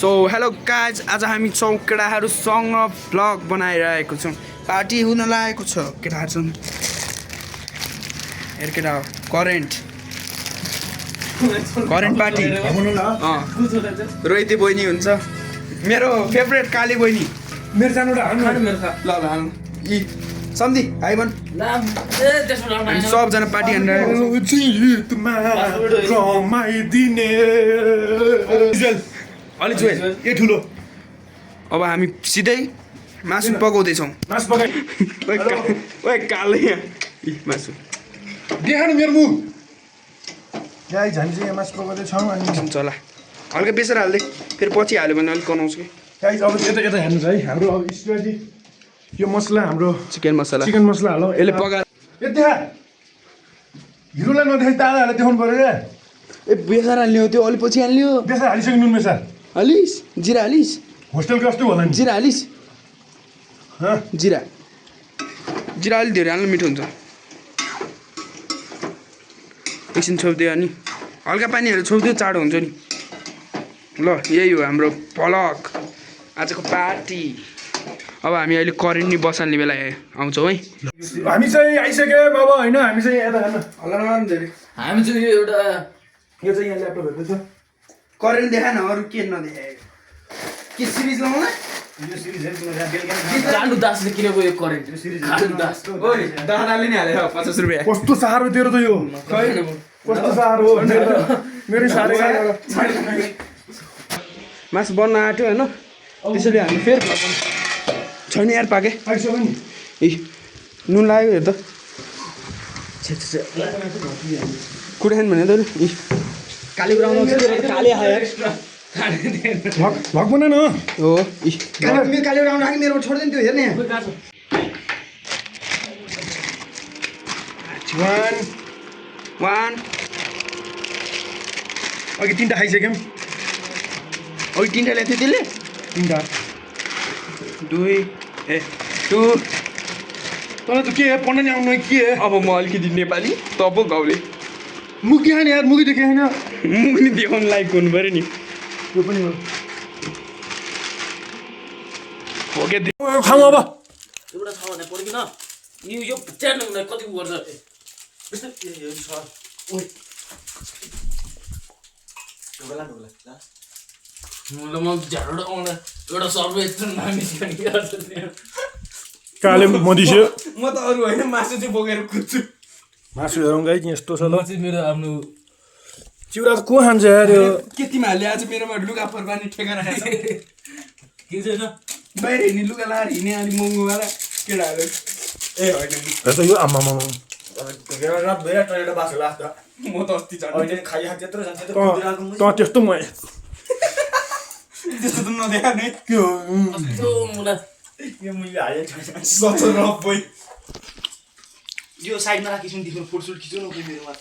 So hello guys, आज हामी छौँ केटाहरूसँग भ्लग बनाइरहेको छौँ। पार्टी हुन लागेको छ केटाहरूसँग। हेर केटा हो करेन्ट पार्टी। रोहिती बहिनी हुन्छ, मेरो फेभरेट काली बहिनी। मेरो जानु ल हाल्नु यी सम्धि हाई भन्। हामी सबजना पार्टी हानिरहेको अलिक जोए ए ठुलो। अब हामी सिधै मासु पकाउँदैछौँ। मासु पकाइ ओए काले मासु देखानु मेरो मुख। गाइस हामी चाहिँ यहाँ मासु पकाउँदै छौँ अनि हुन्छ होला। हल्का बेसेर हाल्दै फेरि पछि हाल्यो भने अलिक गनाउँछ कि। गाइस अब यता यता हेर्नुहोस् है, हाम्रो अब स्ट्रेटेजी यो मसला, हाम्रो चिकन मसला हालौँ। यसले पकाएर ए देखा, हिरोलाई नदेखाइ ताराहरूलाई देखाउनु पऱ्यो क्या। ए बेसार हाल्ने हो त्यो, अलि पछि हाल्ने हो। बेसार हालिसक्यो, नुन बेसार हालिस्, जिरा हालिस्, होस्टेलको जस्तो होला नि। जिरा हालिस्, हँ जिरा अलिक धेरै हाल्नु मिठो हुन्छ। एकछिन छोपिदियो अनि हल्का पानीहरू छोपिदियो, चाँडो हुन्छ नि। ल यही हो हाम्रो भ्लग, आजको पार्टी। अब हामी अहिले करेन्ट बसाल्ने बेला आउँछौँ है। हामी चाहिँ आइसक्यौँ अब होइन। हामी चाहिँ यता हेर्नु हल्ला धेरै हामी चाहिँ यो एउटा यो चाहिँ यहाँ ल्यापटप हेर्दैछ। करेन्ट देखाएन, अरू के नदेखाएको। के सिरिज लगाउन यो सिरिज हेर्नु कालु दासले किनेको यो करेन्ट कालु दास दादाले नि हालेर 50 रुपियाँ। कस्तो साह्रो तेरो त यो, कस्तो साह्रो हो। मेरो साह्रै मासु बन्न आँट्यो होइन, त्यसैले हामी फेरि छैन यार पाके। आइसक्यो नि। ए नुन लाग्यो हेर त। कुरै खानु भने त इ काली ब्राउन काले आयो भग बना न हो। इ काली ब्राउन राख्ने मेरो छोड्दैन त्यो, हेर्ने वान अघि 3टा खाइसक्यौँ। अघि 3टा ल्याएको थियो त्यसले। 3टा 2 ए 2 तर त के पढ्न नि आउनु के। अब म अलिकति नेपाली तब गाउँले मुख देखाने यार, मुखै देखाएन। मुख नि देखाउनु लायक हुनु पऱ्यो नि। यो पनि हो। ओके खाऊ अब। एउटा छ भने पढ्किन यो च्याट्नुलाई कति गर्छ म झ्यारोबाट आउँदा एउटा सर्वे काले मदिस्यो म त अरू होइन, मासु चाहिँ बोकेर कुद्छु। मासु हेरौँ गाई यस्तो छ ल। चाहिँ मेरो आफ्नो चिउरा त को खान्छ यार यो। के तिमीहरूले आज मेरोमा लुगा फर्काउने ठेगा राखेको छ? के छैन बाहिर हिँड्ने लुगा लाएर हिँड्ने अलिक महँगोवाला केटाहरू। ए होइन हेर्छ यो आम्मामा म त अस्ति झन् त त्यस्तो म त्यस्तो त नदेखाने। के हो यो साइडमा राखिसुन, तिम्रो फोटोसुट खिच्नु न मेरोमा।